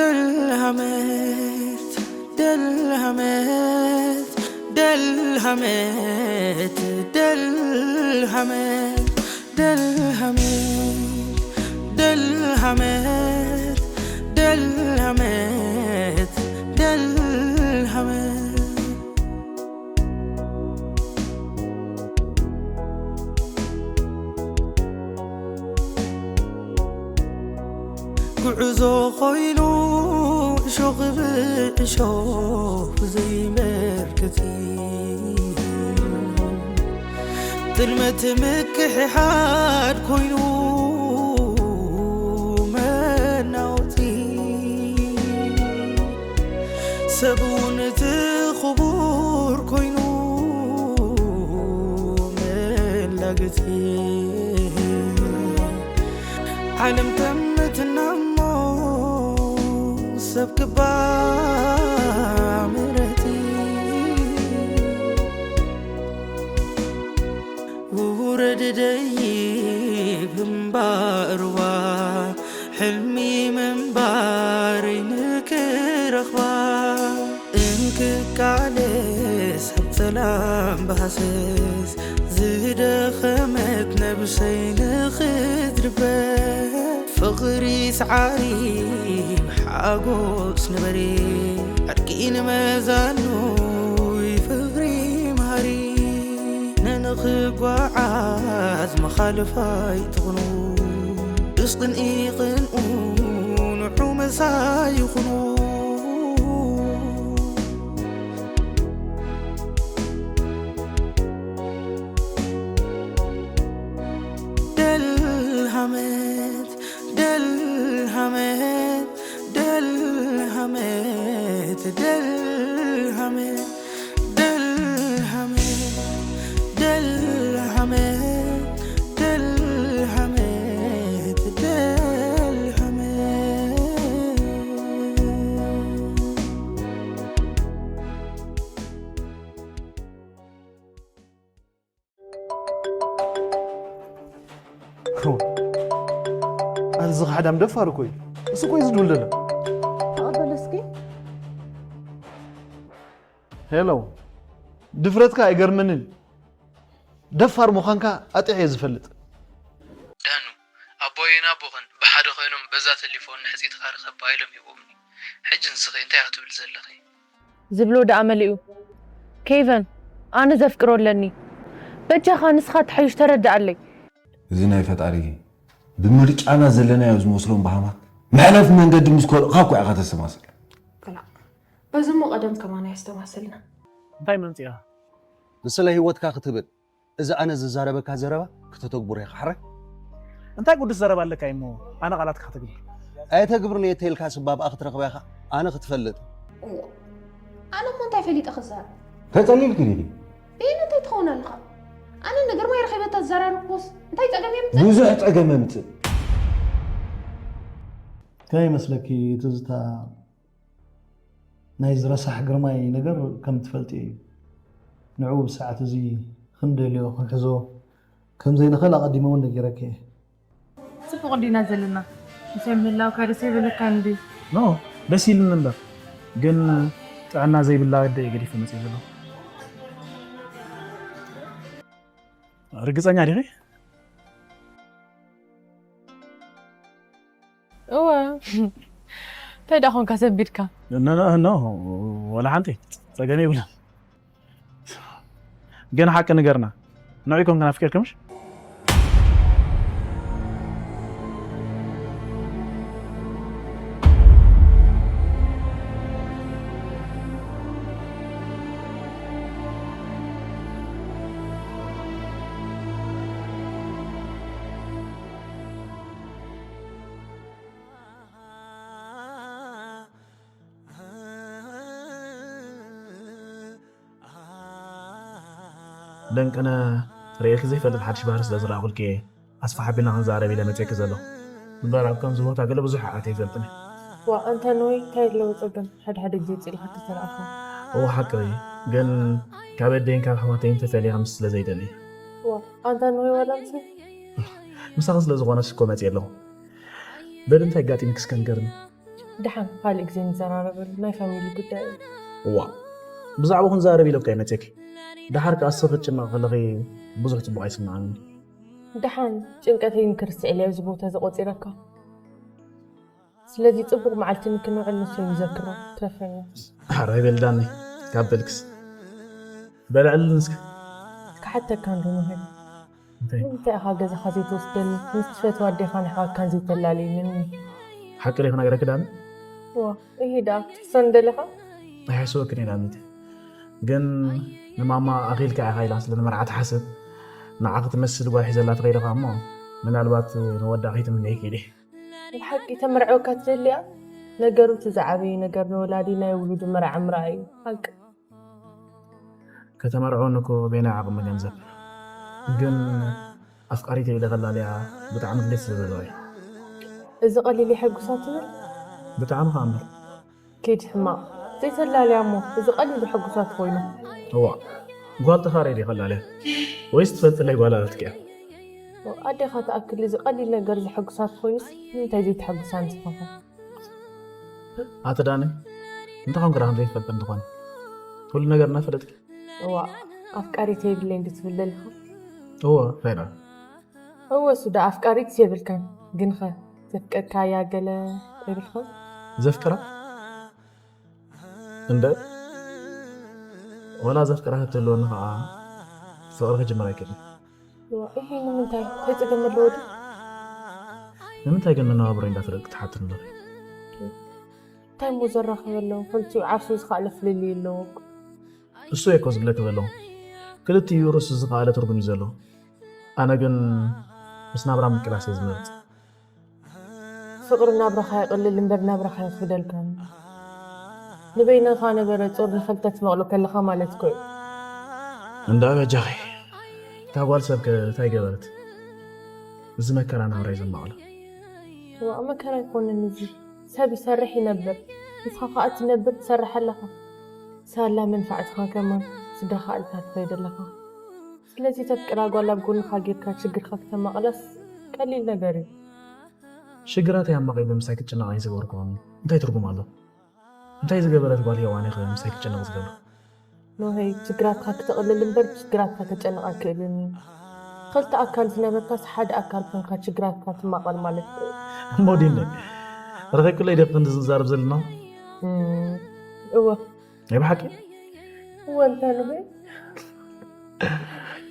ደልሃመት ደልሃመት ደልሃመት ደልሃመት ደልሃመት ደልሃመት ደልሃመት ደልሃመት ጉዕዞ ኮይኑ እሾኽ ብእሾኽ ዘይመርገጺ ጥልመት ምክሕሓድ ኮይኑ መናወጺ ሰብ እውን እቲ ክቡር ኮይኑ መላገጺ ዓለም ተምትና እሞ ሰብ ክባ ምረቲ ውረድ ደይብ እምባርዋ ሕልሚ ምንባር ንክረኽባ እንክቃለስ ኣብ ጸላም ብሃሰስ ዝደኸመት ነብሰይ ንኽትድበ ፍቕሪ ሰዓሪ ሓጎስ ንበሪ ዕርቂ ንመዛኑ ፍቕሪ መሃሪ ንንኽጓዓዝ መኻልፋይ ትኹኑ እስቕን ኢቕንኡ ንዑ መሳይ ይኹኑ ደልሃመት ደልሃመት ደልሃመት ደልሃመት ደልሃመት ደልሃመት ደልሃመት ደልሃመት ኣዚ ኸሓዳም ደፋር እኮ እዩ። እሱ እኮ እዩ ዝድውል ዘሎ። ተቐበል እስኪ። ሄሎ፣ ድፍረትካ ኣይገርመንን። ደፋር ምዃንካ ኣጥዕየ ዝፈልጥ። ዳኑ፣ ኣቦይን ኣቦኽን ብሓደ ኮይኖም በዛ ተሊፎን ንሕጽይትኻ ርኸባ ኢሎም ሂቦምኒ። ሕጂ ንስኺ እንታይ ኢኺ ትብሊ ዘለኺ? ዝብሎ ደኣ መሊኡ። ኬቨን፣ ኣነ ዘፍቅሮ ኣለኒ። በጃኻ ንስኻ ተሓይሽ ተረድኣለይ። እዚ ናይ ፈጣሪ ብምርጫና ዘለናዮ ዝመስሎም በሃማት መሕለፊ መንገዲ ምስ ከልኡኻ እኮ ኢኻ ተስተማስል። ክላእ በዚ እሞ ቀደም ከማና የስተማስልና። እንታይ መምፂእኻ? ንስለ ህይወትካ ክትብል እዚ ኣነ ዝዛረበካ ዘረባ ክተተግብሮ ኢኻ ሕራይ። እንታይ ቅዱስ ዘረባ ኣለካ እሞ ኣነ ቃላትካ ከተግብር? ኣየተግብርን እየ ተይልካ ስባብኣ ክትረኽባ ኢኻ ኣነ ክትፈልጥ። ኣነ እሞ እንታይ ፈሊጠ ክዛረብ? ተጸሊልኪ ዲኺ? ብየን እንታይ ትኸውን ኣለኻ? ኣነ ንግርማይ ረኺበ ተዘራረብኩስ እንታይ ጸገም የምጽእ? ብዙሕ ጸገም የምጽእ። ከመይ ይመስለኪ ትዝታ? ናይዚ ረሳሕ ግርማይ ነገር ከም ትፈልጥዮ እዩ። ንዕኡ ብሰዓት እዚ ክንደልዮ ክንሕዞ ከም ዘይንኽእል ኣቐዲመ እውን ነጊረኪ እየ። ጽቡቕ እንዲና ዘለና። ምሳይ ምህላውካ ደስ ኣይበለካን ድዩ? ኖ፣ ደስ ኢሉኒ እምበር ግን ጥዕና ዘይብላ ኣደ እየ ገዲፈ መጽየ ዘለኹ። ርግጸኛ ዲኺ? እወ። እንታይ ደኣ ኾንካ ሰንቢድካ? ኖ፣ ኖ፣ ኖ፣ ወላ ሓንቲ ጸገም የብሉን። ግን ሓቂ ንገርና፣ ንዑይ ኮንካ ናፊቅኪ ምሽ? ደንቅነ፣ ርእየኪ ዘይፈልጥ ሓድሽ ባህሪ ስለ ዝረኣኹልኪ እየ ኣስፍሕ ኣቢልና ክንዛረብ ኢለ መጺኤኪ ዘለኹ። እምበር ኣብ ከምዚ ቦታ ገለ ብዙሕ ኣትየ ኣይፈልጥን እየ። ዋእ፣ ኣንታ ኖይ፣ እንታይ ኣለዎ ጸገም? ሓደ ሓደ ግዜ ውጽእ ኢልካ ተተራኣኹ። እወ፣ ሓቂ እዩ። ግን ካብ ኣደይን ካብ ኣሕዋተይን ተፈልየ ከምዚ ስለ ዘይደሊ እየ። ዋእ፣ ኣንታ ኖይ፣ ዋላ ምሳይ? ምሳኺ ስለ ዝኾነስ እኮ መጺኤ ኣለኹ። በሊ እንታይ ኣጋጢሙኪ እስከ ንገርኒ። ደሓን ካልእ ግዜ ንዘራረበሉ፣ ናይ ፋሚሊ ጉዳይ እዩ። እዋ፣ ብዛዕባ ክንዛረብ ኢለካ ይመፅኪ። ደሓር ከኣ ሰብ ክትጭነቕ ከለኺ ብዙሕ ፅቡቕ ኣይስምዓኒ። ደሓን ጭንቀተይ ንክርስዕ ኢለ ኣብዚ ቦታ እዚ ቆፂረካ። ስለዚ ፅቡቕ መዓልቲ ንክንውዕል ንሱ እዩ ዘክሮ። ትረፈኒ። ሓራይ በልዳኒ ካብ በልክስ በልዕልን እስከ። ክሓተካ እንዶ መሃሪ፣ እንታይ? ንምንታይ ኢኻ ገዛኻ ዘይትወስደኒ? ምስ ትፈትዋ ኣዴኻን ኣሕዋትካን ዘይተላልየኒ? ሓቂ ዶ ክነግረኪ ዳኒ? ዋ፣ ይሄ ደኣ ክትሕሰኒ ደለኻ? ኣይሕስበክን እየ ዳኒት። ግን ንማማ ኣኺልካ ኢኻ ኢላ ስለ ንመርዓ ትሓስብ፣ ንዓ ክትመስል ጓል ሒዘላ ትኸይድ ኢኻ እሞ ምናልባት ንወዳ ከይትምነይ ክኢለ። ብሓቂ ተመርዕወካ ትደሊ እያ? ነገሩ እቲ ዝዓበየ ነገር ንወላዲ ናይ ውሉዱ መርዓ ምርኣይ እዩ። ሓቂ። ከተመርዕወኒ እኮ በይናይ ዓቕሚ ገንዘብ። ግን ኣፍቃሪተይ ኢለ ከላልያ ብጣዕሚ ድሌት ስለ ዘለዎ እዩ። እዚ ቀሊል የሐጉሳ ትብል? ብጣዕሚ ከኣ እምበር። ኪድ ሕማቕ። ዘይተላልያ እሞ እዚ ቀሊል የሐጉሳ ትኾይኑ። እዋ፣ ጓል ተኻረይ ድየ ከላልያ? ወይስ ትፈልጥለይ ጓል ኣለትኪ እያ? ኣዴኻ ትኣክል እዚ ቀሊል ነገር ዘሐጉሳ ትኾይኑስ ንምንታይ ዘይተሐጉሳ ንስኻኸ? ኣቲ ዳኒ፣ እንታይ ኮንክ ደኣ ዘይትፈልጥ እንተኾነ? ኩሉ ነገር እናፈለጥኪ። እዋ፣ ኣፍቃሪት የብለይን ዶ ትብል ዘለኻ? እወ፣ እንታይ ደኣ? እወ፣ እሱ ደኣ ኣፍቃሪት የብልካን። ግንኸ ዘፍቀድካያ ገለ የብልካን? ዘፍቅራ? እንደ ወላ ዘፍቅራ ክትህልወኒ ከዓ ፍቕሪ ክጅምር ኣይክእልን። እዋ፣ እሂ፣ ንምንታይ? እንታይ ጸገም ኣለዎ ድዩ? ንምንታይ ግን መነባብሮ እንዳፈለጥክ ትሓትኒ ኣለኺ? እንታይ እሞ ዘራኽብ ኣለዎ? ክልቲኡ ዓርሱ ዝኸኣለ ፍልልይ ኣለዎ እኮ። እሱ እየ እኮ ዝብለኪ ዘለኹ። ክልቲኡ ርእሱ ዝኸኣለ ትርጉም እዩ ዘለዎ። ኣነ ግን ምስ ናብራ ምቅላስ እየ ዝመርጽ። ፍቕሪ ናብራኻ የቕልል እምበር ናብራኻ የኽብደልካን። ንበይንኻ ነበረ ጾር ንኽልተ ትመቕሎ ከለኻ ማለት እኮ እዩ። እንዳ በጃኺ፣ እታ ጓል ሰብከ እንታይ ገበረት? እዚ መከራ ናብራ እዩ ዘማቕሎ። ዋእ፣ መከራ ኣይኮነን እዚ። ሰብ ይሰርሕ ይነብር፣ ንስኻ ኸኣ ትነብር ትሰርሕ ኣለኻ። ሳላ መንፋዕትኻ ከማን ስድራኻ ኣልካ ትኸይድ ኣለኻ። ስለዚ ተፍቅራ ጓል ኣብ ጎንኻ ጌርካ ሽግርካ ክተማቕላስ ቀሊል ነገር እዩ። ሽግራተይ ኣማቒሉ ምሳይ ክትጭነቕ ኣይዝገበርክዎ እንታይ ትርጉም ኣሎ? እንታይ ዝገበረት ጓል ሄዋን ኢኸ ምሳይ ክትጭነቕ ዝገብራ? ኖሄይ፣ ሽግራትካ ክተቕልል እምበር ሽግራትካ ከጨንቕ ኣይክእልን እዩ። ክልተ ኣካል ዝነበርካስ ሓደ ኣካል ኮንካ ሽግራትካ ትማቐል ማለት እዩ። እሞ ዲነ፣ ረኺብክለይ ዲኺ ክንዲ ዝዛረብ ዘለና? እም፣ እወ። ናይ ብሓቂ? እወ፣ እንታይ ኖሄይ?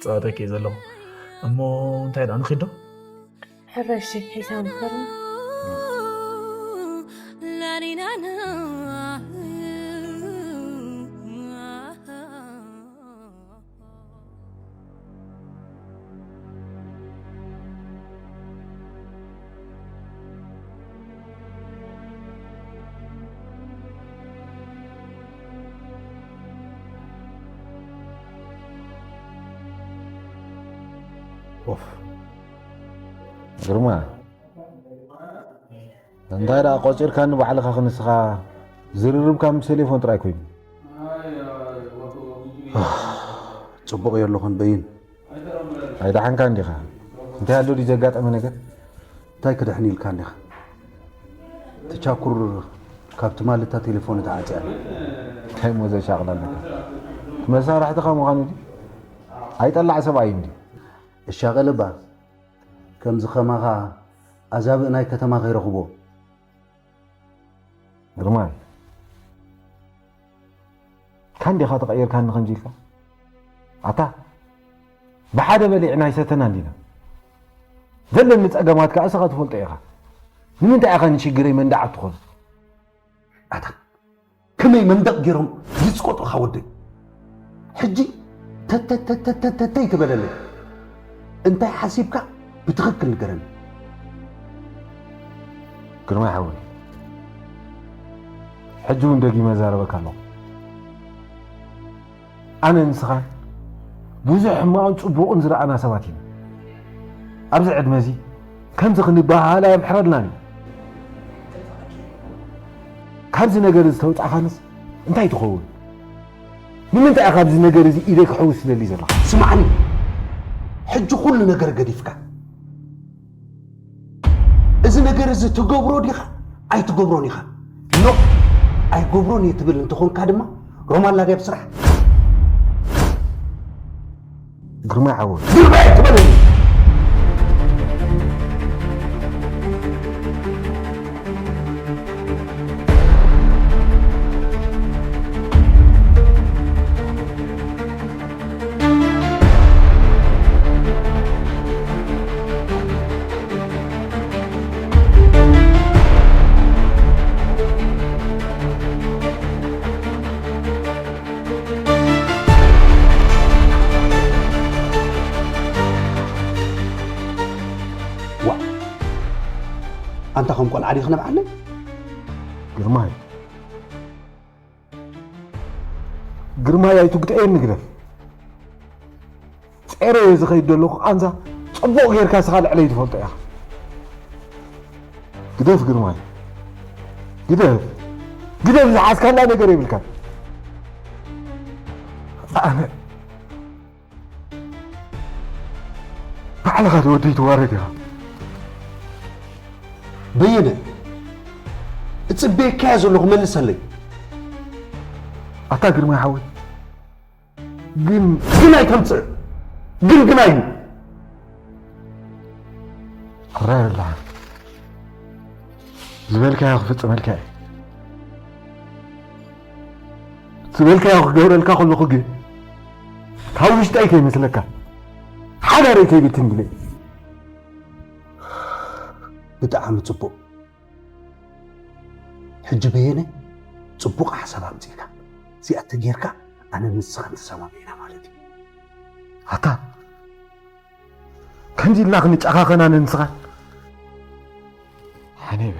ጸወተኪ እየ ዘለኹ። እሞ እንታይ ደኣ ንኺድ ዶ? ሕራይ እሺ፣ ሒሳብ ንኸርን። ኦፍ። ግርማ፣ እንታይ ደኣ ቆጺርካኒ ባዕልኻ ክንስኻ ዝርርብካ ምስ ቴሌፎን ጥራይ ኮይኑ። ጽቡቕ የለኹን በይን። ኣይደሓንካን ዲኻ? እንታይ ኣሎ ድዩ ዘጋጠመ ነገር? እንታይ ክድሕን ኢልካ እንዲኻ? ትቻኩር ካብ ትማሊ እታ ቴሌፎን ተዓጽያ ኣላ። እንታይ እሞ ዘሻቕል ኣለካ? እቲ መሳርሕትኻ ምዃኑ ድዩ? ኣይጠላዕ ሰብኣይ እንድዩ። እሻቐል እባ ከምዚ ኸማኻ ኣዛብእ ናይ ከተማ ከይረኽቦ። ግርማይ፣ ካን ዲኻ ተቐይርካኒ ከምዚ ኢልካ? ኣታ ብሓደ በሊዕና ኣይሰተናን ዲና? ዘለኒ ጸገማት ከኣ እስኻ ትፈልጦ ኢኻ። ንምንታይ ኢኻ ንሽግረይ መንዳዕ እትኾን? ኣታ ከመይ መንደቕ ገይሮም ዝጽቀጡኻ ወደይ? ሕጂ ተተተተተተተይ ትበለለይ። እንታይ ሓሲብካ ብትኽክል ንገረኒ። ግርማይ ሓወይ፣ ሕጂ እውን ደጊመ እዛረበካ ኣለኹ። ኣነ ንስኻ ብዙሕ ሕማቕን ጽቡቕን ዝረኣና ሰባት ኢና። ኣብዚ ዕድመ እዚ ከምዚ ክንበሃሃል ኣየምሕረልናን እዩ። ካብዚ ነገር እዚ ተውጻእኻንስ እንታይ ትኸውን? ንምንታይ ኢኻ ኣብዚ ነገር እዚ ኢደይ ክሕውስ ትደሊ ዘለኻ? ስማዕኒ፣ ሕጂ ኩሉ ነገር ገዲፍካ እዚ ነገር እዚ ትገብሮ ዲኻ ኣይትገብሮን ኢኻ? ኖ፣ ኣይገብሮን እየ ትብል እንተኾንካ ድማ፣ ሮማ ኣላ ድያ ኣብ ስራሕ? ግርማይ ሓወይ። ግርማይ ኣይትበለኒ። ዋ፣ ኣንታ ከም ቆልዓ ዲኺ ነብዓለይ? ግርማይ፣ ግርማይ ኣይትግደኤኒ ግደፍ። ጸይረዮ ዝኸይድ ዘለኹ ቃንዛ ጽቡቕ ጌርካ ንስኻ ልዕለይ ትፈልጦ ኢኻ። ግደፍ ግርማይ፣ ግደፍ፣ ግደፍ፣ ዝሓዝካላ ነገር የብልካን። ኣነ ባዕልኻ ወደይ ትዋረድ ኢኻ። በየነ፣ እጽበየካያ ዘለኹ መልሰለይ። ኣታ ግርማይ ሓወይ፣ ግን ግን ኣይተምጽእ። ግን ግን ኣይኑ። ሕራይ በላ። ዝበልካዮ ክፍጽመልካ እየ። ዝበልካዮ ክገብረልካ ከለኹ ግን ካብ ውሽጠይ ከይመስለካ ሓዳረይ ከይብትን ኢለ። ብጣዕሚ ጽቡቕ። ሕጂ በየነ ጽቡቕ ሓሳብ ኣምጺእካ። እዚኣ ተጌርካ ኣነ ንስኻን ተሰማሚዕና ማለት እዩ። ኣታ ከምዚ ኢልና ክንጨኻኸን ኣነ ንስኻን? ሓኔበ።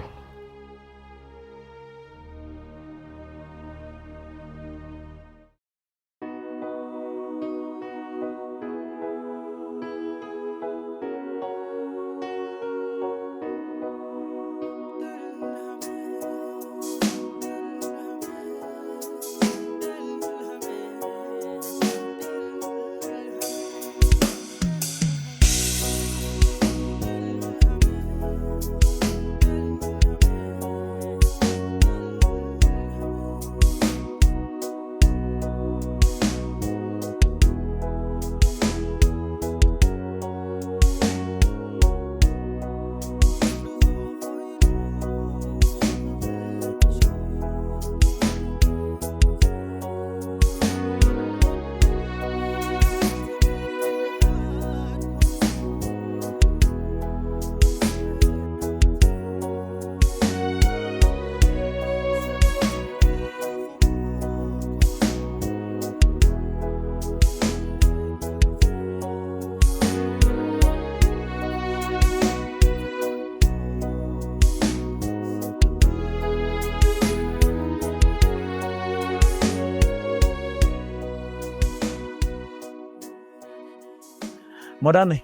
ሞዳነይ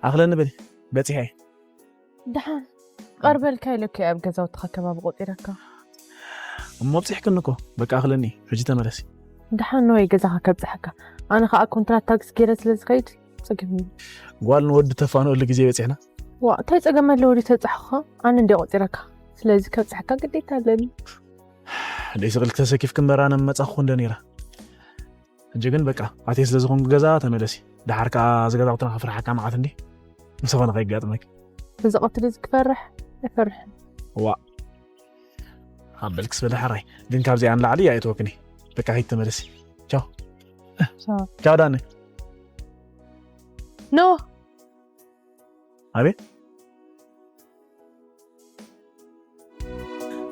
ኣኽለኒ በሊ በጺሐ እየ። ደሓን ቀርበልካ ኢለካ እየ ኣብ ገዛውትኻ ከባቢ ቆጺረካ። እሞ ኣብጺሕክኒ እኮ። በቃ ኣኽለኒ፣ ሕጂ ተመለሲ። ደሓን ንወይ ገዛኻ ከብጽሐካ። ኣነ ኸኣ ኮንትራት ታክሲ ገይረ ስለ ዝኸይድ ጽግም እዩ። ጓል ንወዲ ተፋንወሉ ግዜ በጺሕና። ዋ፣ እንታይ ጸገም ኣለዎ ድዩ ተብጽሐኻ? ኣነ እንድየ ቆጺረካ። ስለዚ ከብጽሐካ ግዴታ ኣለኒ። ደይሲ ክልተ ሰኪፍኪ እምበር ኣነ ምመጻኹ እንደ ነይረ። ሕጂ ግን በቃ ኣትየ ስለ ዝኾንኩ ገዛ ተመለሲ። ደሓር ከኣ ዝገዛውትና ክፍርሓካ መዓት እንዲ። ምስ ዝኾነ ከይጋጥመኪ። እዚ ቀትሪ እዚ ክፈርሕ ኣይፈርሕን። ዋ። ኣብ በልክስ በሊ ሕራይ። ግን ካብዚኣ ንላዕሊ ኣየእትወክን እየ። በቃ ኪድ ተመለሲ። ቻው። ቻው። ቻው ዳኒ። ኖ። ኣቤት።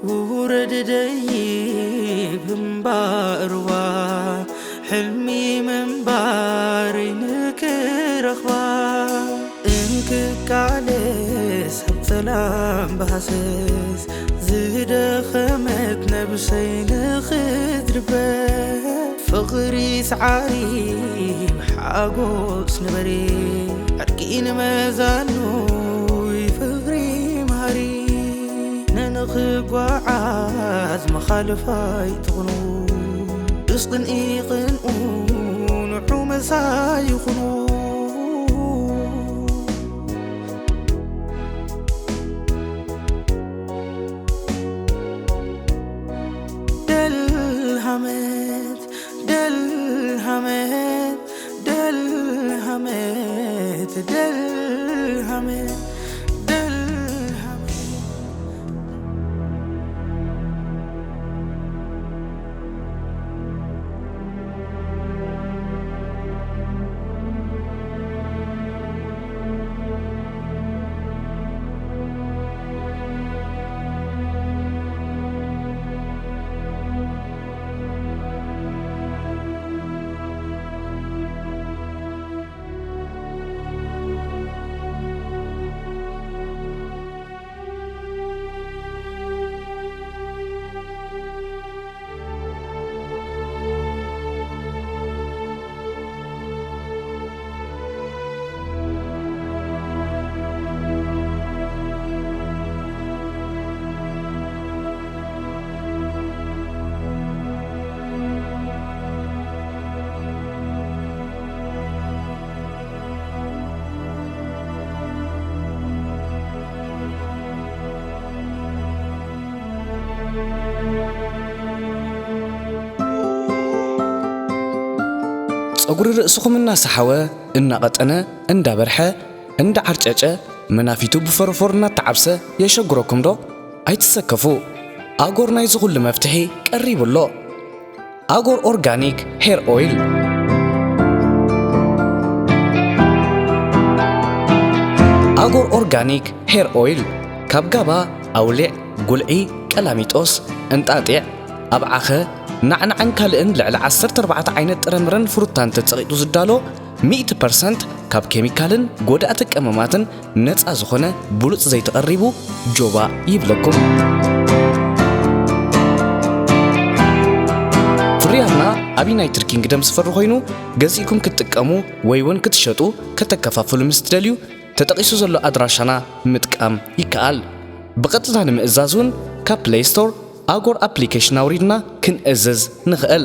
ውረድ ደይብ እምባርዋ፣ ሕልሚ ምንባረይ ንክረኽባ። እንክቃለስ ኣብ ጸላም ብሃሰስ፣ ዝደኸመት ነብሰይ ንኽትድበ። ፍቕሪ ሰዓሪ ሓጎስ ንበሪ፣ ዕርቂ ንመዛኑ ፍቕሪ መሃሪ። ነንኽጓዓዝ መኻልፋይ ትኹኑ፣ እስቕን ኢቕንኡ ንዑ መሳይ ይኹኑ። Dil hame, dil hame, dil hame. ጸጉሪ ርእስኹም እናሰሓወ፣ እናቐጠነ፣ እንዳበርሐ፣ እንዳዓርጨጨ፣ መናፊቱ ብፈረፎር እናተዓብሰ የሸግረኩም ዶ? ኣይትሰከፉ። ኣጎር ናይዚ ኩሉ መፍትሒ ቀሪቡ ኣሎ። ኣጎር ኦርጋኒክ ሄር ኦይል። ኣጎር ኦርጋኒክ ሄር ኦይል ካብ ጋባ፣ ኣውሊዕ፣ ጉልዒ፣ ቀላሚጦስ፣ እንጣጢዕ፣ ኣብዓኸ፣ ናዕናዕን ካልእን ልዕሊ ዓሰርተ ኣርባዕተ ዓይነት ጥረምረን ፍሩታን ተጸቒጡ ዝዳሎ፣ ሚእቲ ፐርሰንት ካብ ኬሚካልን ጎዳእቲ ቀመማትን ነጻ ዝኾነ ብሉጽ ዘይቲ ቀሪቡ ጆባ ይብለኩም። ፍርያትና ኣብ ዩናይትድ ኪንግደም ዝፈሪ ኮይኑ፣ ገዚእኩም ክትጥቀሙ ወይ እውን ክትሸጡ፣ ከተከፋፍሉ ምስ ትደልዩ፣ ተጠቒሱ ዘሎ ኣድራሻና ምጥቃም ይከኣል። ብቐጥታ ንምእዛዝ እውን ካብ ፕለይ ስቶር ኣጎር ኣፕሊኬሽን ኣውሪድና ክንእዝዝ ንኽእል።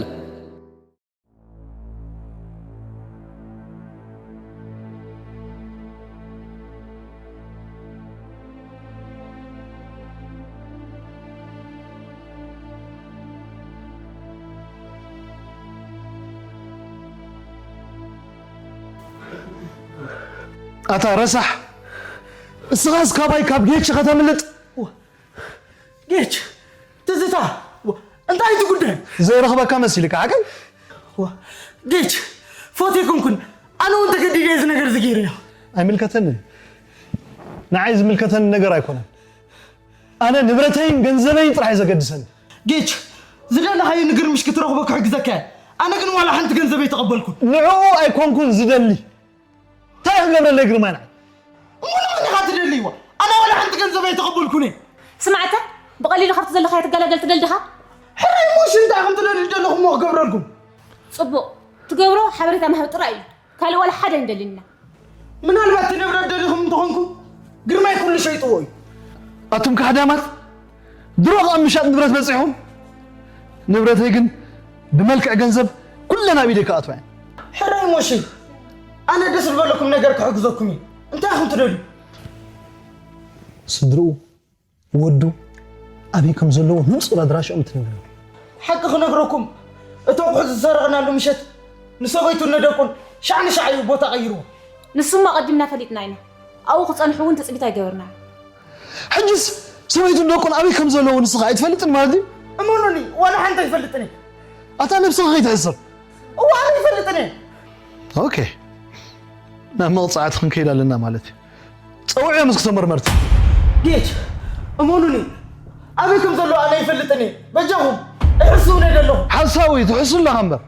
ኣታ ረሳሕ፣ እስኻስ ካባይ ካብ ጌች ከተምልጥ? ጌች፣ ትዝታ፣ ዋ፣ እንታይ እቲ ጉዳይ? ዘይረኽበካ መሲልካ፣ ሓቀይ? ዋ፣ ጌች፣ ፎት ኣይኮንኩን። ኣነ እውን ተገዲደ እዚ ነገር እዚ ገይረዮ። ኣይምልከተንን። ንዓይ ዝምልከተኒ ነገር ኣይኮነን። ኣነ ንብረተይን ገንዘበይን ጥራሕ እዩ ዘገድሰኒ። ጌች፣ ዝደለኻዮ ንግርምሽ ክትረኽቦ ክሕግዘካ እየ። ኣነ ግን ዋላ ሓንቲ ገንዘብ ኣይተቐበልኩን። ንዕኡ ኣይኮንኩን ዝደሊ። እንታይ ክገብረለይ ግርማይ ንዓይ? እሞ ንመን ኢኻ ትደልይዋ? ኣነ ዋላ ሓንቲ ገንዘብ ኣይተቐበልኩን እየ። ስማዕተ፣ ብቐሊሉ ካብቲ ዘለኻዮ ትገላገል ትደሊ ዲኻ? ሕራይ እሞ እሺ፣ እንታይ ኢኹም ትደልዩ ዘለኹም እሞ ክገብረልኩም? ጽቡቕ፣ ትገብሮ ሓበሬታ ምሃብ ጥራይ እዩ። ካልእ ዋላ ሓደ ኣይንደልን ኢና። ምናልባት እቲ ንብረት ደሊኹም እንተኾንኩም፣ ግርማይ ኩሉ ሸይጥዎ እዩ። ኣቱም ካሕዳማት፣ ድሮ ኣብ ምሻጥ ንብረት በጺሑም፣ ንብረተይ ግን ብመልክዕ ገንዘብ ኩለን ኣብ ኢደይ ክኣትዋ እየን። ሕራይ እሞ እሺ፣ ኣነ ደስ ዝበለኩም ነገር ክሕግዘኩም እየ። እንታይ ኢኹም ትደልዩ? ስድርኡ፣ ወዱ ኣበይ ከም ዘለዎ ንጹር ኣድራሽኦም ትነግረኒ። ሓቂ ክነግረኩም፣ እቲ ኣቑሑት ዝሰረቕናሉ ምሸት ንሰበይቱን ንደቁን ሻዕ ንሻዕ እዩ ቦታ ቀይርዎ። ንሱማ ቀዲምና ፈሊጥና ኢና። ኣብኡ ክጸንሑ እውን ትጽቢት ኣይገበርናን። ሕጅስ ሰበይቱን ደቁን ኣበይ ከም ዘለዉ ንስኻ ኣይትፈልጥን ማለት ድዩ? እመኑኒ፣ ዋላ ሓንቲ ኣይፈልጥን እየ። ኣታ ነብስኻ ከይትሕስር። እዋ፣ ኣነ ኣይፈልጥን እየ። ኦኬ፣ ናብ መቕጻዕቲ ክንከይድ ኣለና ማለት እዩ። ጸውዕዮም እስኪ ተመርመርቲ። ጌች፣ እመኑኒ፣ ኣበይ ከም ዘለዉ ኣነ ኣይፈልጥን እየ። በጃኹም፣ እሕስውኒ ደለኹም። ሓሳዊ፣ ትሕሱ ኣለኻ እምበር።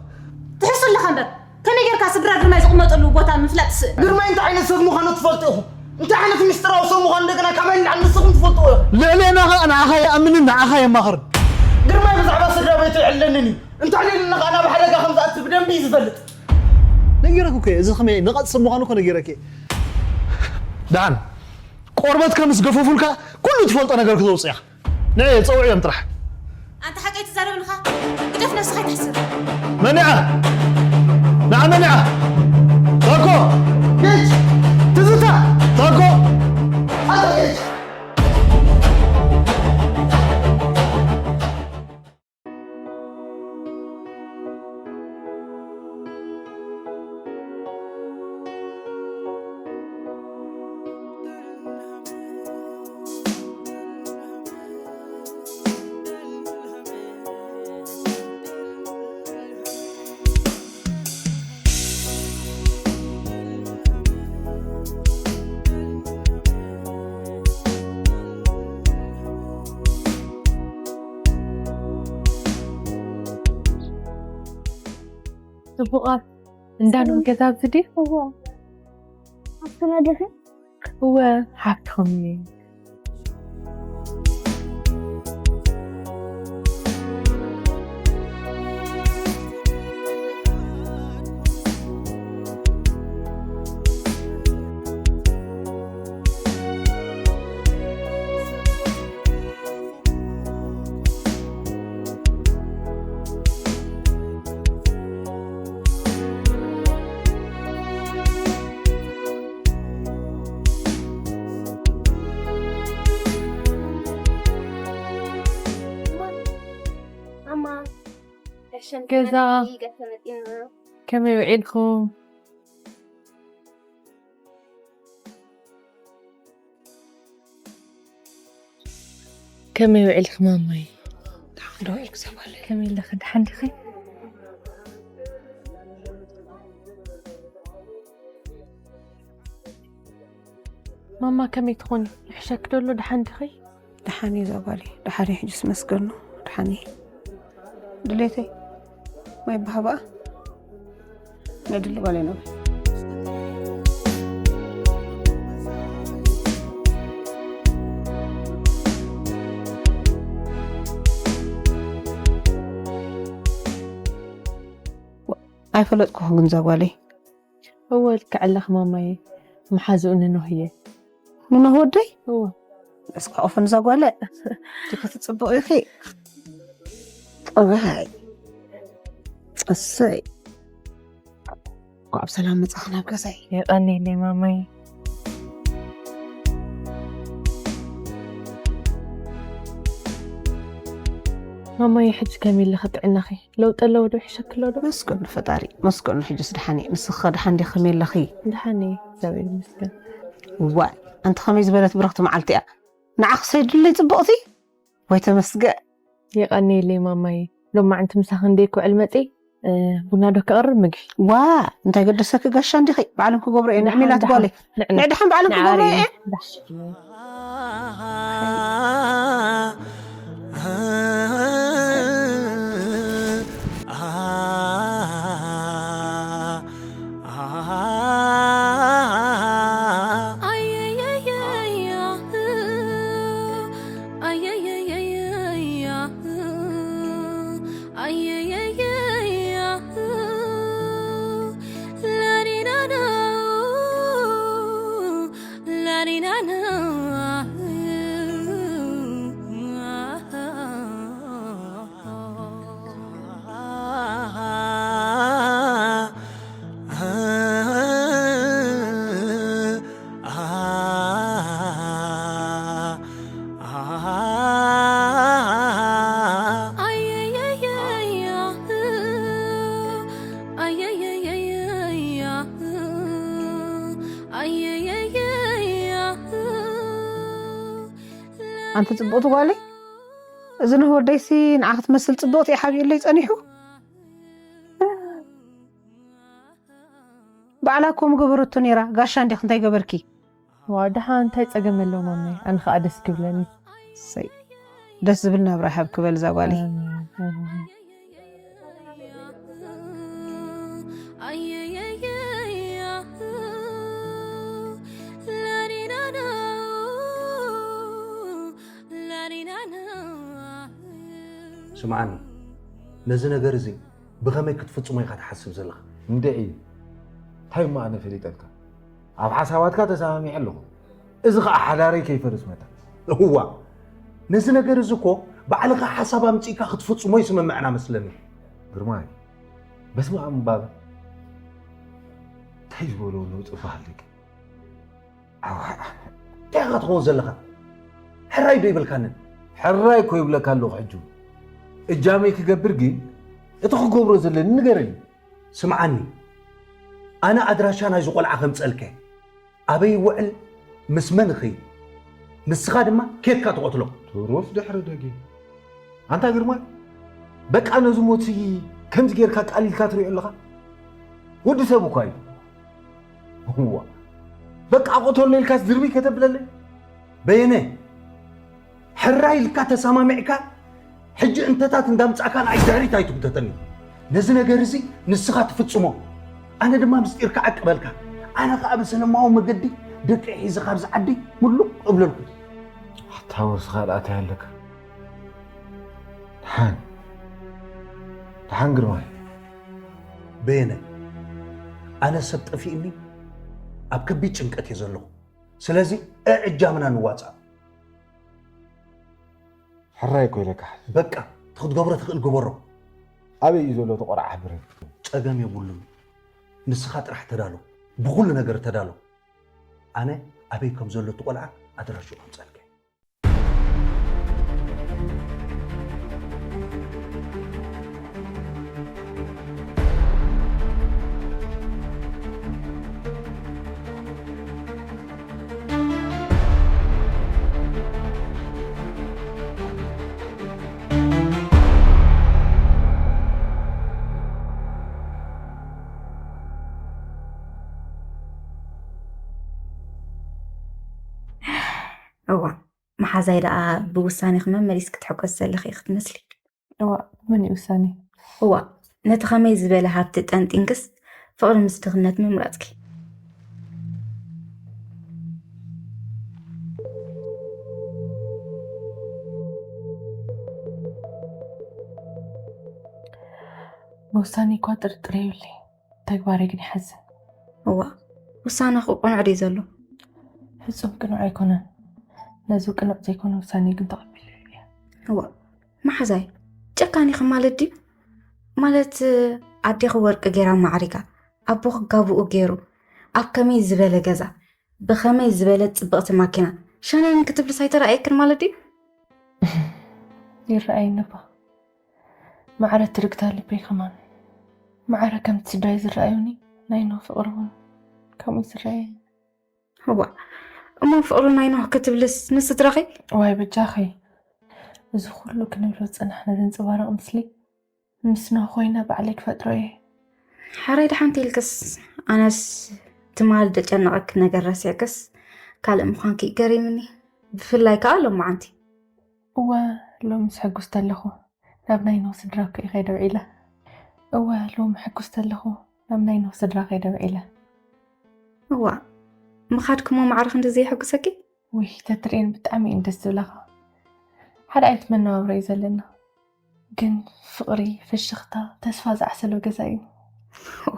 ትሕሱ ኣለኻ እምበር። ከመይ ጌርካ ስድራ ግርማይ ዝቕመጠሉ ቦታ ምፍላጥ ትስእን? ግርማይ እንታይ ዓይነት ሰብ ምዃኑ ትፈልጡ ኢኹም። እንታይ ዓይነት ምስጢራዊ ሰብ ምዃኑ እንደገና ካባይ ንላዕሊ ንስኹም ትፈልጥዎ ኢኹም። ልዕሌና ኸኣ ንዓኻ ይኣምንን ንዓኻ የማኽርን። ግርማይ ብዛዕባ ስድራ ቤቱ ይዕለንን እዩ። እንተዕሊሉኒ ኸኣ ናብ ሓደጋ ከም ዝኣቱ ብደንቢ እዩ ዝፈልጥ። ነጊረኪ እኮ እየ፣ እዚ ኸመይ ንቐጽ ሰብ ምዃኑ እኮ ነጊረኪ እየ። ደሓን፣ ቆርበትካ ምስ ገፈፉልካ ኩሉ ትፈልጦ ነገር ክተውጽእ ኢኻ። ንዒ፣ ጸውዕዮም ጥራሕ። ኣንታ ሓቀይ ትዛረብ ኣለኻ? ግደፍ፣ ነብስኻ ኣይትሕስር። መኒዓ! ንዓ መኒዓ! ታኮ! ጌች! ትዝታ! ታኮ! ኣታ ጌች! ጽቡቓት። እንዳ ኖህ ገዛ ኣብዚ ድዩ? እዎ። ሓፍትና ዲኺ? እወ፣ ሓፍትኹም እየ። ማማ፣ ጋሻ ገዛ። መፂና፣ ጋሻ መፂና። ከመይ ውዒልኩም? ከመይ ውዒልኪ ማማይ? ደሓን ዶ ውዒልኪ ዘጓለይ? ከመይ ኣለኺ? ደሓን ዲኺ? ማማ ከመይ ትኾኒ? ይሕሸኪ ዶ ኣሎ? ደሓን ዲኺ? ደሓን እዩ ዘጓለይ። ደሓን እዩ፣ ሕጅስ መስገን ነው። ደሓን እዩ። ድሌተይ ማይ በሃባ ነድሊ ጓለይ ነው። ኣይፈለጥኩኹን ግን ዛጓለይ። እወ፣ ልክዕ ኣለኺ ማማየ። መሓዝኡ ንኖህ እየ። ንኖህ ወደይ? እወ። እስካ ኦፍን ዛጓለ። እቲ ክትጽብቑ ኢኺ። ጠባይ። እሰይ። እንኳዕ ብሰላም መጻኺ ናብ ገዛይ። የቐንየለይ ማማየ። ማማየ፣ ሕጂ ከመይ ኣለኺ ጥዕናኺ? ለውጢ ኣለዎ ዶ? ይሕሸኪ ኣሎ ዶ? መስገን ንፈጣሪ፣ መስገን ንሕጅስ ደሓን እየ። ንስኺ ከ ደሓን ዲኺ? ከመይ ኣለኺ? ደሓን እየ፣ እግዚኣብሔር ይመስገን። እዋይ፣ ኣንቲ ከመይ ዝበለት ብርኽቲ መዓልቲ እያ። ንዓኺ ሰይድለይ ጽቡቕቲ? ወይ ተመስገን። የቐንየለይ ማማየ። ሎማዓንቲ ምሳኺ እንድየ ክውዕል መጺ፣ እ፣ ቡና ዶ ክቐርብ ምግቢ? ዋ፣ እንታይ ገደሰኪ ጋሻ እንዲኺ? ባዕሎም ክገብሩ እየ። ንዕሚ ደሓን፣ ኢላት ደሓን። ጓለይ። ንዕና። ንዕ ደሓን ባዕሎም ንዓሪ ክገብሩ እየ። ኢና። ኣንቲ ጽቡቕቲ ጓለይ፣ እዚ ንህ ወደይሲ ንዓ ክትመስል ጽቡቕቲ እያ ሓቢኡለይ ጸኒሑ። ባዕላ እኮ ምገበረቶ ነይራ። ጋሻ እንዲኽ እንታይ ገበርኪ? ዋ፣ ደሓን እንታይ ጸገም ኣለዎ ማመይ? ኣነ ኸኣ ደስ ክብለኒ። እሰይ፣ ደስ ዝብል ናብራ ይሃብኪ በል እዛ ጓለይ። ኣሜን፣ ኣሜን። ስምዓኒ፣ ነዚ ነገር እዚ ብኸመይ ክትፍጽሞ ኢኻ ትሓስብ ዘለኻ? እንድዒ፣ እንታይ እሞ ኣነ ፈሊጠልካ? ኣብ ሓሳባትካ ተሰማሚዐ ኣለኹ። እዚ ኸኣ ሓዳረይ ከይፈርስ መታን። እዋ፣ ነዚ ነገር እዚ እኮ ባዕልኻ ሓሳብ ኣምጺእካ ክትፍጽሞ ይስምምዕና መስለኒ። ግርማይ፣ በስመ ኣብ እምባበ። እንታይ ዝበሎ ለውጢ በሃል ደቂ? ኣዋ፣ እንታይ ኢኻ ትኸውን ዘለኻ? ሕራይ ዶ ይበልካንን? ሕራይ እኮ ይብለካ ኣለኹ ሕጂ እውን። እጃመይ ክገብር ግን እቲ ክገብሮ ዘለኒ ንገረኒ። ስምዓኒ፣ ኣነ ኣድራሻ ናይዚ ቆልዓ ከምጸልከ፣ ኣበይ ይውዕል፣ ምስ መን ይኸይድ፣ ንስኻ ድማ ኬድካ ትቐትሎ። ትሩፍ ድሕሪ ደጊም። ኣንታ ግርማይ፣ በቃ ነዚ ሞት ከምዚ ጌርካ ቃሊልካ ትሪኦ ኣለኻ? ወዲ ሰብ እኳ እዩ። እዋ፣ በቃ ቀተሎ ኢልካስ ድርብይ ከተብለለይ? በየነ፣ ሕራይ ኢልካ ተሰማሚዕካ፣ ሕጂ እንተታት እንዳምጻእካ ንኣይ ድሕሪት ኣይትጉተተኒ። ነዚ ነገር እዚ ንስኻ ትፍጽሞ፣ ኣነ ድማ ምስጢር ክዓቅበልካ። ኣነ ኸኣ ብሰለማዊ መገዲ ደቂ ሒዘ ካብዚ ዓዲ ምሉቕ እብለልኩም። ኣታ ወርስኻ ደኣ እንታይ ኣለካ? ደሓን፣ ደሓን ግርማይ። በየነ፣ ኣነ ሰብ ጠፊእኒ ኣብ ከቢድ ጭንቀት እየ ዘለኹ። ስለዚ እዕጃምና ንዋጻእ። ሕራይ እኮ ኢለካ። በቃ፣ እቲ ክትገብሮ ትኽእል ግበሮ። ኣበይ እዩ ዘሎ እቲ ቆልዓ? ሕብረይ። ጸገም የብሉን። ንስኻ ጥራሕ ተዳሎ። ብኹሉ ነገር ተዳሎ። ኣነ ኣበይ ከም ዘሎ እቲ ቆልዓ ኣድራሽኡ ከምጸልካ። እዋ፣ መሓዛይ ደኣ ብውሳኔኺ መመሊስኪ ትሕጎሲ ዘለኺ ኢኺ ትመስሊ። እዋ፣ ብመን እዩ ውሳኔ? እዋ፣ ነቲ ከመይ ዝበለ ሃብቲ ጠንጢንክስ ፍቕሪ ምስ ድኽነት ምምራጽኪ። ብውሳኔ እኳ ጥርጥር የብለይ። ተግባረይ ግን ይሓዝን። እዋ፣ ውሳነኹ ቅኑዕ ድዩ ዘሎ? ፍጹም ቅኑዕ ኣይኮነን። ነዚ ቅኑዕ ዘይኮነ ውሳኔ ግን ተቐቢለዮ እየ። እዋ፣ መሓዛይ፣ ጨካን ኢኺ ማለት ድዩ? ማለት፣ ኣዴኺ ወርቂ ጌራ ማዕሪጋ፣ ኣቦኺ ጋብኡ ጌሩ፣ ኣብ ከመይ ዝበለ ገዛ፣ ብኸመይ ዝበለት ጽብቕቲ ማኪና፣ ሸነን ክትብልስ ኣይተራእየክን ማለት ድዩ? ይረኣየኒ እባ። ማዕረ ትርግታ ልበይ ከማን። ማዕረ ከምቲ ስድራይ ዝረኣዩኒ፣ ናይ ኖህ ፍቕሪ እውን ከምኡ ዝረኣየኒ። እዋ፣ እሞ ፍቕሪ ናይ ኖህ ክትብልስ ንስድራኺ? ዋይ በጃኺ፣ እዚ ኩሉ ክንብሎ ዝጸናሕና ዘንጸባርቕ ምስሊ ምስ ኖህ ኮይነ ባዕለይ ክፈጥሮ እየ። ሓራይ ደሓን ተይልክስ፣ ኣነስ ትማል ደጨነቐኪ ነገር ረሲዕክስ ካልእ ምዃንኪ ገሪምኒ። ብፍላይ ከኣ ሎማዓንቲ። እወ፣ ሎምስ ሕጉስቲ ኣለኹ። ናብ ናይ ኖህ ስድራ እኮ እየ ከይደ ውዒለ። እወ፣ ሎሚ ሕጉስቲ ኣለኹ። ናብ ናይ ኖህ ስድራ ከይደ ውዒለ። እዋ፣ ምኻድክሞ ማዕረ ክንድዚ የሕጉሰኪ? ውይ፣ ተትርእየን ብጣዕሚ እየን ደስ ዝብላኻ። ሓደ ዓይነት መነባብሮ እዩ ዘለና። ግን ፍቕሪ፣ ፍሽኽታ፣ ተስፋ ዝዓሰሎ ገዛ እዩ።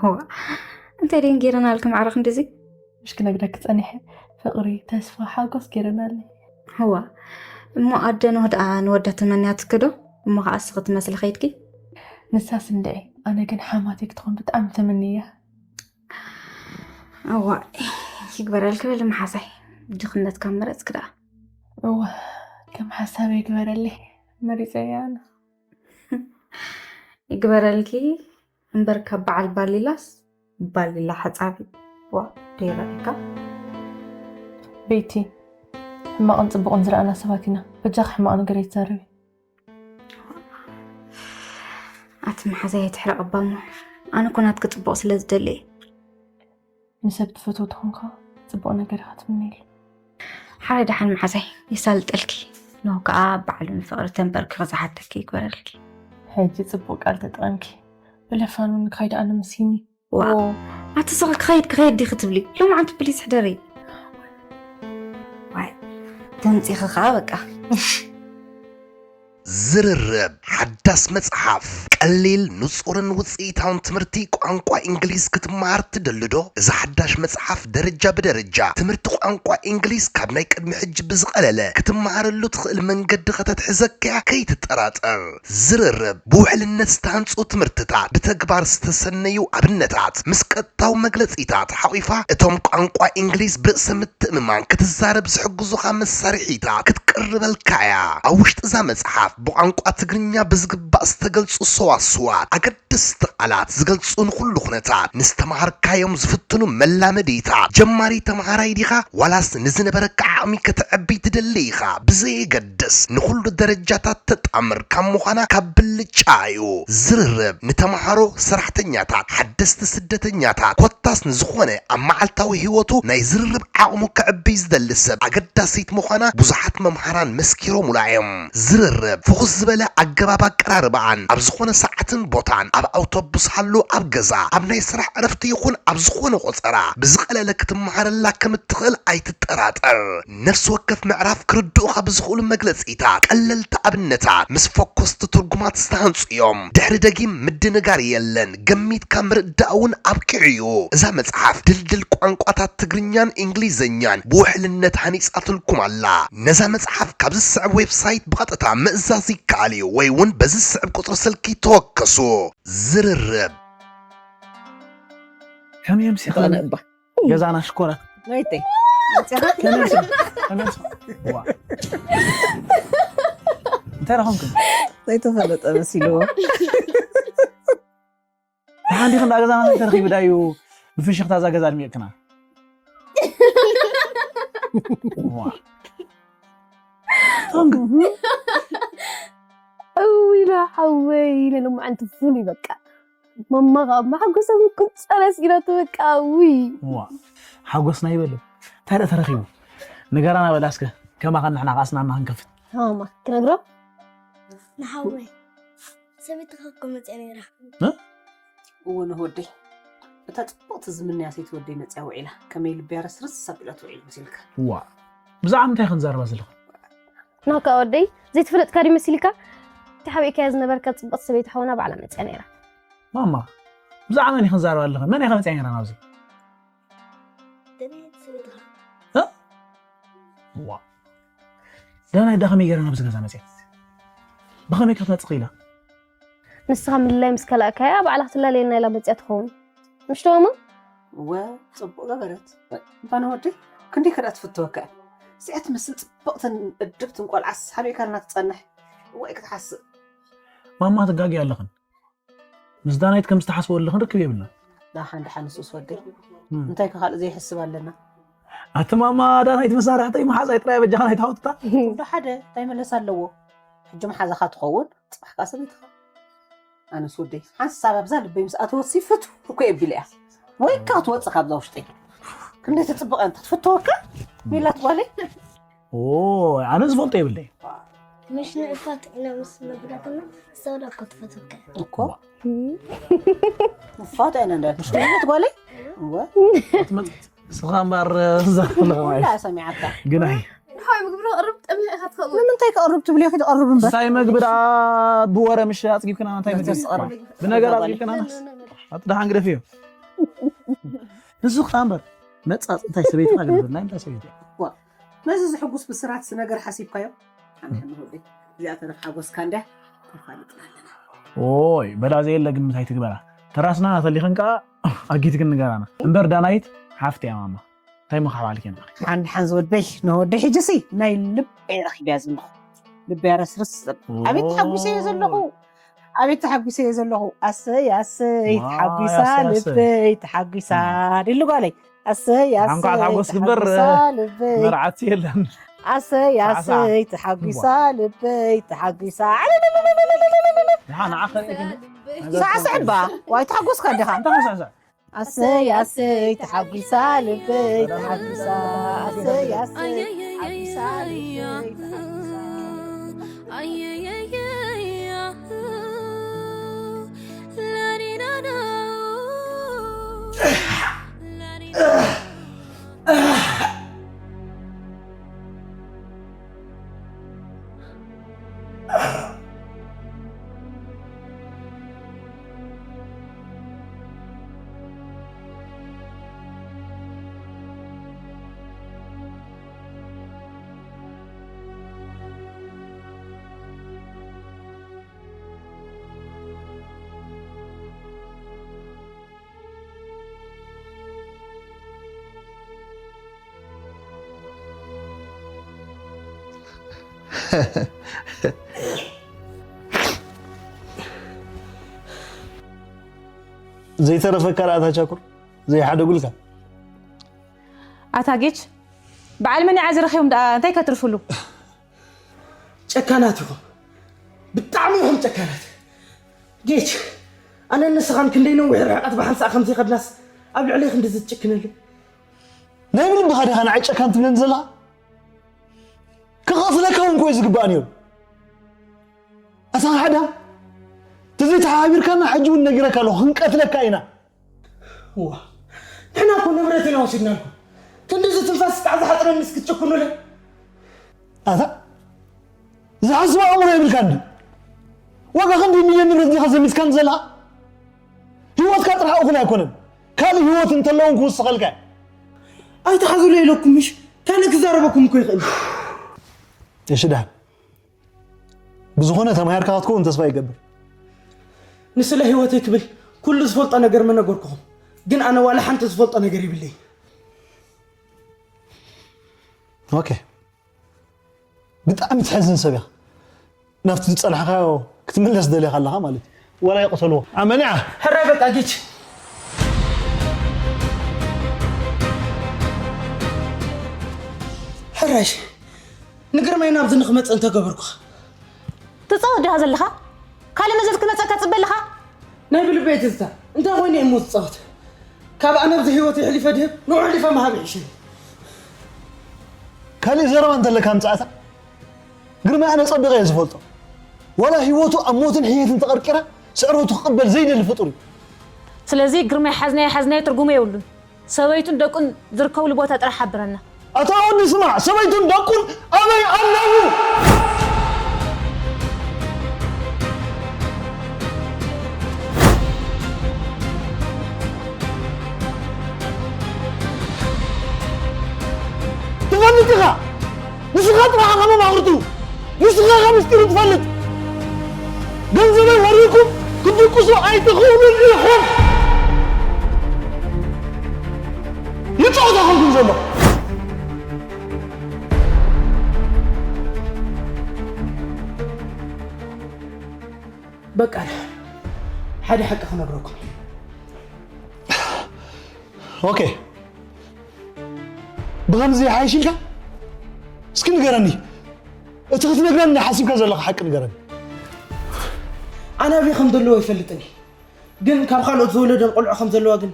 እዋ፣ እንታይ ደን ጌረናልኪ ማዕረ ክንድዚ? ምሽ ክነግረኪ ጸኒሐ፣ ፍቕሪ፣ ተስፋ፣ ሓጎስ ጌረናለይ። እዋ፣ እሞ ኣደ ኖህ ደኣ ንወዳ ተመንያትኪ ዶ? እሞ ኸዓ እስኺ ትመስሊ ኸይድኪ? ንሳስ እንድዒ፣ ኣነ ግን ሓማተይ ክትኾን ብጣዕሚ ተመንያ። እዋ፣ ይግበረልኪ በሊ መሓዛይ፣ ድኽነት ካብ መረጽኪ ደኣ። እዋ፣ ከም ሓሳበይ ይግበረለይ፣ መሪጸያ ኣነ። ይግበረልኪ እምበር ካብ በዓል ባሊላስ ባሊላ ሓጻቢ። ዋ፣ ደይረኣየካ። ቤቲ፣ ሕማቕን ጽቡቕን ዝረኣና ሰባት ኢና። በጃኺ ሕማቕ ነገር ኣይትዛረቢ። ኣቲ መሓዛይ ኣይትሕረቕ እባ እሞ። ኣነ እኮ ናትኪ ጽቡቕ ስለ ዝደሊ እየ። ንሰብ ትፈትዎ ተኾንካ ጽቡቕ ነገር ኢኻ ትምነየሉ። ሓራይ ደሓን መሓዛይ፣ የሳልጠልኪ። ኖህ ከኣ ባዕሉ ንፍቕሪ ተንበርኪኹ ዝሓተኪ ይግበረልኪ። ሕጂ ጽቡቕ ቃል ተጠቐምኪ። ብለፋኑ ንካይድ ኣነ መሲኒ። ዋ፣ ዎ። ኣቲ ስኺ ክኸይድ ክኸይድ ዲኺ ትብሊ? ሎማዓንቲ ፕሊስ ሕደሪ። ዋይ፣ ተምጺኺ ከኣ በቃ። ዝርርብ ሓዳስ መጽሓፍ፣ ቀሊል፣ ንጹርን ውጽኢታውን ትምህርቲ ቋንቋ እንግሊዝ ክትመሃር ትደሊ ዶ? እዛ ሓዳሽ መጽሓፍ ደረጃ ብደረጃ ትምህርቲ ቋንቋ እንግሊዝ ካብ ናይ ቅድሚ ሕጂ ብዝቐለለ ክትመሃረሉ ትኽእል መንገዲ ከተትሕዘካ እያ፣ ከይትጠራጠር። ዝርርብ ብውሕልነት ዝተሃንጹ ትምህርትታት፣ ብተግባር ዝተሰነዩ ኣብነታት፣ ምስ ቀጥታዊ መግለጺታት ሓቑፋ እቶም ቋንቋ እንግሊዝ ብርእሰ ምትእምማን ክትዛረብ ዝሕግዙኻ መሳርሒታት ክትቅርበልካ እያ። ኣብ ውሽጢ እዛ መጽሓፍ ብቋንቋ ትግርኛ ብዝግባእ ዝተገልጹ ሰዋስዋት፣ ኣገደስቲ ቃላት ዝገልጹ ንኹሉ ኩነታት፣ ንዝተምሃርካዮም ዝፍትኑ መላመዲታት፣ ጀማሪ ተምሃራይ ዲኻ ዋላስ ንዝነበረካ ዓቕሚ ከተዕቢ ትደሊ ኢኻ ብዘየገድስ፣ ንኹሉ ደረጃታት ተጣምር ካብ ምዃና ካብ ብልጫ እዩ። ዝርርብ ንተምሃሮ፣ ሰራሕተኛታት፣ ሓደስቲ ስደተኛታት፣ ኮታስ ንዝኾነ ኣብ መዓልታዊ ህይወቱ ናይ ዝርርብ ዓቕሙ ከዕብይ ዝደሊ ሰብ ኣገዳሲት ምዃና ብዙሓት መምሃራን መስኪሮሙላ እዮም። ዝርርብ ፍኹስ ዝበለ ኣገባብ ኣቀራርባኣን ኣብ ዝኾነ ሰዓትን ቦታን ኣብ ብኣውቶቡስ ሃሉ ኣብ ገዛ፣ ኣብ ናይ ስራሕ ዕረፍቲ ይኹን ኣብ ዝኾነ ቆጸራ ብዝቐለለ ክትመሃረላ ከም እትኽእል ኣይትጠራጠር። ነፍሲ ወከፍ ምዕራፍ ክርድኡኻ ብዝኽእሉ መግለጺታት ቀለልቲ ኣብነታት ምስ ፈኮስቲ ትርጉማት ዝተሃንጹ እዮም። ድሕሪ ደጊም ምድንጋር የለን፣ ገሚትካ ምርዳእ እውን ኣብቂዑ እዩ። እዛ መጽሓፍ ድልድል ቋንቋታት ትግርኛን እንግሊዝኛን ብውሕልነት ሃኒጻትልኩም ኣላ። ነዛ መጽሓፍ ካብ ዝስዕብ ዌብሳይት ብቐጥታ ምእዛዝ ይከኣል እዩ፣ ወይ እውን በዚ ዝስዕብ ቁጽሪ ስልኪ ተወከሱ። ዝርርብ። ከመይ ኣምሲኻ? ትቐነ እባ ገዛና ሽኮራት ናይተይ ከመይ ኣምሲኻ? ከመይ ኣምሲኻ? ዋ። እንታይ ረኸምኩም? ዘይተፈለጠ መሲልዎ። ደሓን ዲኹም? እንዳ ገዛና እንታይ ተረኺቡ ዳዩ ብፍሽኽታ እዛ ገዛ ኣድሚቕክና? ዋ። ታንክ እው ኢለ ሓወይ ኢለ ሎማዓንቲ ፍሉይ በቃ ማማ ካብ መሓጎሰ ምቁፀረስ ኢላቶ በቃ ውይ ዋ ሓጎስና ይበል። እንታይ ደኣ ተረኺቡ? ንገራና በላ እስከ። ከማኻ ንሕና ከኣ ኣስናና ክንከፍት። ማማ ክነግሮ ንሓወይ ሰበይትኻ እኮ መፅያ ነይራ። እወ ነህ ወደይ፣ እታ ፅብቕቲ ዝምንያ ሰይቲ ወደይ መፅያ ውዒላ። ከመይ ልብያ ረስርስ ኣቢላ ትውዒል መሲልካ? ዋ ብዛዕባ እንታይ ክንዛረባ ዘለኹ? ናካ ወደይ ዘይትፍለጥካ ድዩ መሲልካ? እቲ ሓቢእካያ ዝነበርካ ፅብቕቲ ሰበይቲ ሓውና ባዕላ መፅያ ነይራ። ማማ ብዛዕባ መን እዩ ክንዛረባ ኣለኹ? መን እያ ከመፅያ ነይራ ናብዚ? ደበየት ሰበይትኻ ዋ ዳናይ ዳ ከመይ ገይራ ናብዚ ገዛ መፅያ? ብኸመይ ክትመፅእ ክኢላ? ንስኻ ምልላይ ምስ ከላእካያ ባዕላ ክትላለየና ኢላ መፅያ ትኸውን። ምሽ ተማማ እወ ፅቡቕ ገበረት። እባ ነህ ወደይ ክንደይ ከዳ ትፍትወካ እያ። እዚኣ ትመስል ፅብቕትን እድብትን ቆልዓስ ሓቢእካልና ትፀንሕ። እዋይ ክትሓስእ። ማማ ትጋጊ ኣለኽን። ምስ ዳናይት ከም ዝተሓስበሉ ክንርክብ የብልና። ዳሓን ዳሓን ንሱስ ወደይ እንታይ ከ ካልእ ዘይሕስብ ኣለና? ኣቲ ማማ ዳናይት መሳርሕተይ መሓዛይ ጥራይ በጃኻ ናይ ታወትታ። ኩሉ ሓደ እንታይ መለስ ኣለዎ? ሕጂ መሓዛኻ ትኸውን ፅባሕ ከኣ ሰበይትኻ። ኣነስ ወደይ ሓንሳብ ኣብዛ ልበይ ምስ ኣተወት ሲፍት እኮ የቢለ እያ። ወይ እካ ክትወፅእ ካብዛ ውሽጠይ። ክንደይ ትፅብቕ እያ እንተ ክትፍተወካ ሚላት ጓለይ። ኦ ኣነ ዝፈልጦ የብለይ። ምሽ ንዕፋት ኢና ምስ መግዳትና ሰውዳ እኮ ትፈትወካ እኮ ንፋት ኣይና እንዳ ምሽ ሚላት ጓለይ። እወ ትመፅእ ስኻ እምበር ዛረባ ላ ሰሚዓካ። ግናይ ድሓዊ ምግቢ ክቕርብ ጠሚኻ ኢኻ ትኸውን። ንምንታይ ክቕርብ ትብልዮ ክትቐርብ እምበር እንታይ መግቢ ደኣ ብወረ ምሽ ኣፅጊብክና እንታይ መግቢ ብነገር ኣፅጊብክና ኣቲ ደሓን ግደፍዮ ንሱ ክኣ እምበር መፃፅ እንታይ ሰበይትካ ግደፍና እንታይ ሰበይቲ ነዚ ዝሕጉስ ብስራትስ ነገር ሓሲብካዮ ኣንሕንወደይ እዚኣ ተረፍ ሓጎስካ እንድያ ተፋልጥና ኣለና ኦይ በላ ዘየለ ግምት ኣይትግበራ ተራስና ተሊኽን ከዓ ኣጊትክን ንገራና እምበር ዳናይት ሓፍቲ እያ ማማ እንታይ ምኻባልክ ኢና ሓን ሓን ዝወደይ ንወደይ ሕጅሲ ናይ ልብ ረኺብያ ዝንኹ ልብ ያረስርስ ኣቤት ተሓጒሰ እየ ዘለኹ ኣቤት ተሓጒሰ እየ ዘለኹ ኣሰይ ኣሰይ ተሓጒሳ ልበይ ተሓጒሳ ድሉ ጓለይ ኣሰይ ኣሰይ ሓጎስ ግበር መርዓት የለን ኣሰይ ኣሰይ ተሓጒሳ ልበይ ተሓጒሳ ሳዕስዕባ ዋይ ተሓጎስካ እንዲኻ ኣሰይ ኣሰይ ተሓጒሳ ልበይ ተሓጒሳ ኣሰይ ኣሰይ ተሓጒሳ ልበይ ተሓጒሳ ዘይተረፈካ ደኣ ታቻኩር ዘይሓደጉልካ ኣታ ጌች በዓል መን ይዓ ዝረኺቦም ደኣ እንታይ ከትርፍሉ ጨካናት ኢኹም ብጣዕሚ ኢኹም ጨካናት ጌች ኣነ ንስኻን ክንደይ ነዊሕ ርሕቀት ብሓንሳእ ከምዚ ከድናስ ኣብ ልዕለይ ክንዲ ዝትጭክነሉ ናይ ብልብኻ ዲኻ ንዓይ ጨካን ትብለኒ ዘለኻ ክኸፍለካ እውን ኮይ ዝግባእ ነይሩ ኣታ ሓደ እዚ ተሓቢርካና ሕጂ እውን ነጊረካ ኣለኹ፣ ክንቀትለካ ኢና። እዋ፣ ንሕና እኮ ንብረት ኢና ወሲድናልኩም። ክንድዚ ትንፋስ ክሳዕ ዝሓጽረኒ እስኪ ትጭክኑለይ። ኣታ፣ ዝሓስብ ኣእምሮ የብልካን ድዩ? ዋጋ ክንደይ ሚልዮን ንብረት ዲኻ ዘሚትካኒ ዘለኻ? ህይወትካ ጥራሕ እኹል ኣይኮነን። ካልእ ህይወት እንተለውን ክውስኸልካ እየ። ኣይትሓዝሉ ኢለኩም ምሽ? ካልእ ክዛረበኩም እኮ ይኽእል። እሺ፣ ደሓን። ብዝኾነ ተማሂርካ ክትከውን ተስፋ ይገብር። ንስለ ህይወተይ ክብል ኩሉ ዝፈልጦ ነገር ምነገርኩኹም። ግን ኣነ ዋላ ሓንቲ ዝፈልጦ ነገር የብለይ። ኦኬ። ብጣዕሚ ትሕዝን ሰብ ኢኻ። ናብቲ ዝጸናሕካዮ ክትምለስ ደሊኻ ኣለኻ ማለት እዩ። ዋላ ይቕተልዎ። ኣመኒዓ! ሕራይ በቃ ጊች። ሕራሽ፣ ንግርማይ ናብዚ ንክመጽእ እንተገበርኩኻ። ትጻወት ዲኻ ዘለኻ? ካልእ መዘዝ ክመጸካ ትጽበ ኣለኻ? ናይ ብልበይ ትዝታ። እንታይ ኮይኑ እየ እሞ ዝጻወት? ካብ ኣነ ኣብዚ ህይወት የሕሊፈ ድህብ፣ ንዑ ኣሕሊፈ ምሃብ ይሕሸኒ። ካልእ ዘረባ እንተለካ ምጽኣታ? ግርማይ ኣነ ጸቢቐ እየ ዝፈልጦ። ዋላ ህይወቱ ኣብ ሞትን ሕየትን ተቐርቂራ፣ ስዕረቱ ክቕበል ዘይደሊ ፍጡር እዩ። ስለዚ ግርማይ ሓዝናዮ ሓዝናዮ ትርጉሙ የብሉን። ሰበይቱን ደቁን ዝርከብሉ ቦታ ጥራሕ ሓብረና። ኣታ ወዲ ስማዕ፣ ሰበይቱን ደቁን ኣበይ ኣለዉ? ትፈልጥ ኢኻ። ንስኻ ጥራሕ ኢኻ መማኽርቱ። ንስኻ ኢኻ ምስጢሩ ትፈልጥ። ገንዘበይ ወሪድኩም ክትድቅሱ ኣይትኽእሉን ኢኹም። ይጻወት ኣይኮንኩን ዘሎ። በቃ፣ ሓደ ሓቂ ክነግረኩም። ኦኬ። ብኸምዚ ይሓይሽ ኢልካ? እስኪ ንገረኒ። እቲ ክትነግረኒ ሓሲብካ ዘለኻ ሓቂ ንገረኒ። ኣነ ኣበይ ከም ዘለዋ ይፈልጥን እየ። ግን ካብ ካልኦት ዝወለደን ቆልዑ ከም ዘለዋ ግን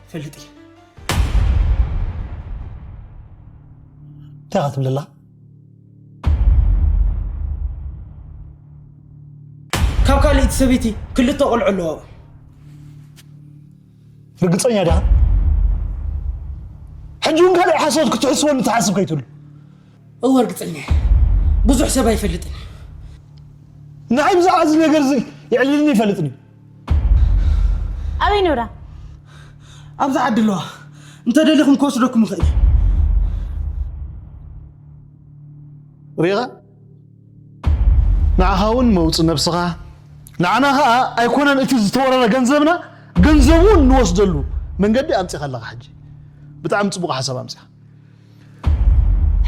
ይፈልጥ እየ። እንታይ ኢኻ ትብል ዘለኻ? ካብ ካልኣይቲ ሰበይቲ ክልተ ቆልዑ ኣለዋ። ርግጸኛ ዲኻ? ሕጂ እውን ካልእ ሓሶት ክትሕስወኒ ትሓስብ ከይትህሉ። እወ፣ ርግጸኛ እየ። ብዙሕ ሰብ ኣይፈልጥን እዩ። ንዓይ ብዛዕባ እዚ ነገር እዚ የዕልልኒ ይፈልጥን እዩ። ኣበይ ነብራ? ኣብዚ ዓዲ ኣለዋ። እንተ ደሊኹም ክወስደኩም ይኽእል እየ። ሪኢኻ? ንዓኻ እውን መውጽእ ነብስኻ፣ ንዓና ኸኣ ኣይኮነን እቲ ዝተወረረ ገንዘብና፣ ገንዘቡ እውን ንወስደሉ መንገዲ ኣምጺኻ ኣለኻ። ሕጂ ብጣዕሚ ጽቡቕ ሓሳብ ኣምጺኻ።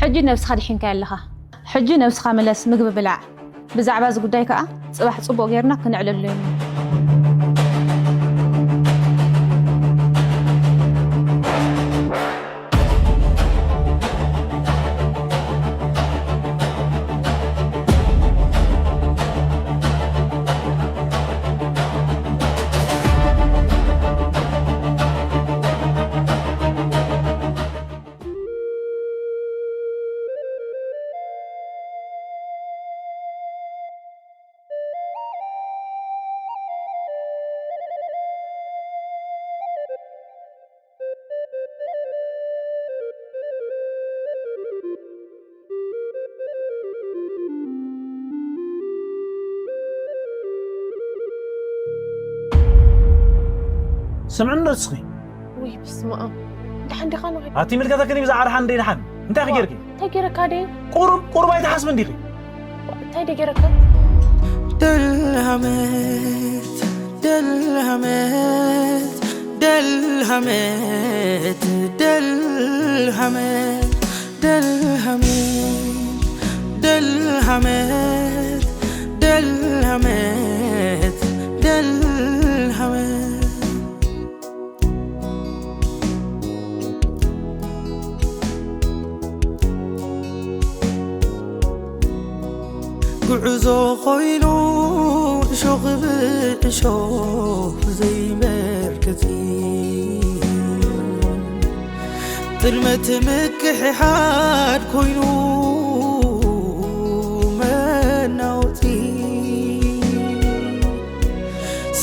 ሕጂ ነብስኻ ድሒንካያ ኣለኻ። ሕጂ ነብስኻ ምለስ፣ ምግቢ ብላዕ። ብዛዕባ እዚ ጉዳይ ከኣ ጽባሕ ጽቡቕ ጌርና ክነዕልሎ ኢና። ስምዕኒ ዶ እስኺ? ውይ፣ በስመ ኣብ። ደሓን ዲኻ ንውዒ? ኣቲ ምልከተክኒ ብዛዕባ ደሓን ደይ ደሓን። እንታይ ዋ፣ ክጌርኪ? እንታይ ገይረካ ደይ? ቁሩብ፣ ቁሩብ ኣይትሓስብን ዲኺ? እንታይ ደይ ገይረካ? ደልሃመት፣ ደልሃመት፣ ደልሃመት፣ ደልሃመት፣ ደልሃመት፣ ደልሃመት፣ ደልሃመት፣ ደልሃመት። ጉዕዞ ኾይኑ እሾኽ ብእሾኽ ዘይመርገጺ፣ ጥልመት ምክሕሓድ ኮይኑ መናወጺ።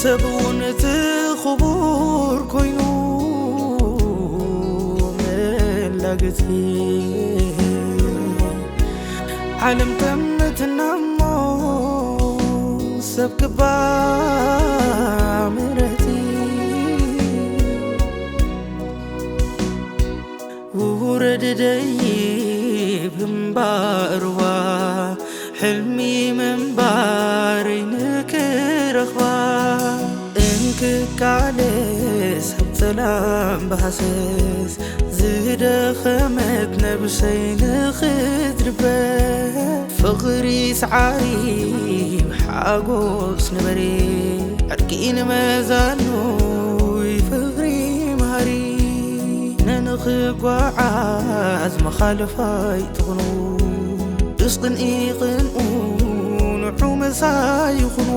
ሰብ እውን እቲ ክቡር ኮይኑ መላገጺ ዓለም ጠምትና እሞ ሰብ ክባ ምረጺ ውረድ ደይብ እምባርዋ ሕልሚ ምንባረይ ንክረኽባ እንክቃለስ ኣብ ጸላም ብሃሰስ ዝደኸመት ነብሰይ ንኽትድበ ፍቕሪ ሰዓሪ ሓጎስ ንበሪ ዕርቂ ንመዛኑ ፍቕሪ መሃሪ ነንኽጓዓዝ መኻልፋይ ትኹኑ ድስቕን ኢቕንኡ ንዑ መሳይ ይኹኑ